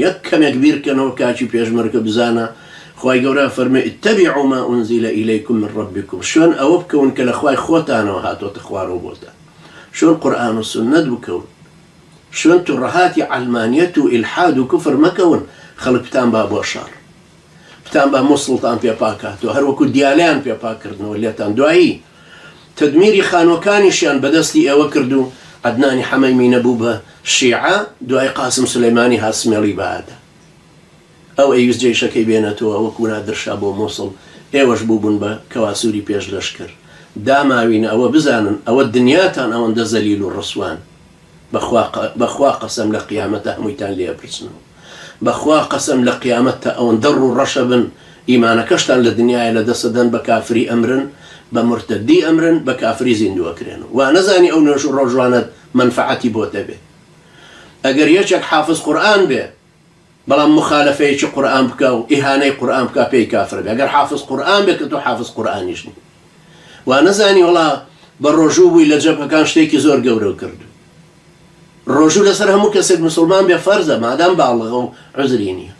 یەک کەمێک بیرکەنەوە کاکی پێشمەرگە بزانە خوای گەورە ئەفەرموێ اتبعوا ما انزل الیکم من ربکم شوێن ئەوە بکەون کە لە خوای خۆتانەوە هاتۆتە خوارەوە بۆتان شوێن قورئان و سوننەت بکەون شوێن تڕهاتی عەلمانیەت و ئیلحاد و کوفر مەکەون خەڵک بتان با بۆ شەڕ بتان با موسڵتان پێ پاکاتەوە هەر وەکو دیالەیان پێ پاک کردنەوە لێتان دوایی تدمیری خانوەکانیشیان بەدەستی ئێوە کرد و عەدنانی حەمەی مینە بوو بە شیعە دوای قاسم سولەیمانی هات سمێڵی بەئادا ئەو ئەیویست جەیشەکەی بێنێتەوە وەکو نادرشا بۆ موسڵ ئێوەش بووبوون بە کەواسوری پێش لەشکر داماوینە ئەوە بزانن ئەوە دنیاتان ئەوەندە زەلیل و ڕسوان بەخوا بەخوا قەسەم لە قیامەتا هەموویتان لێ ئەپرسنەوە بەخوا قەسەم لە قیامەتتا ئەوەندە ڕوو ڕەشە بن ئیمانەکەشتان لە دنیایا لە دەسەدەن بە کافری ئەمرن بە مورتەدی ئەمرن بە کافری زیندوو ئەکرێنەوە وا نەزانی ئەو نوێژ و ڕۆژوانەت مەنفەعەتی بۆت ئەبێ ئەگەر یەکێک حافز قورئان بێ بەڵام موخالەفەیەکی قورئان بکا و ئیهانەی قورئان بکا پێی کافر ئەبێ ئەگەر حافز قورئان بێ کە تۆ حافز قورئانیش نی وا نەزانی وەڵا بە ڕۆژوو بووی لە جەبهەکان شتێکی زۆر گەورەو کردوو ڕۆژوو لەسەر هەموو کەسێک مسوڵمان بێ فەرزە مادام باڵغە و عوزری نیە.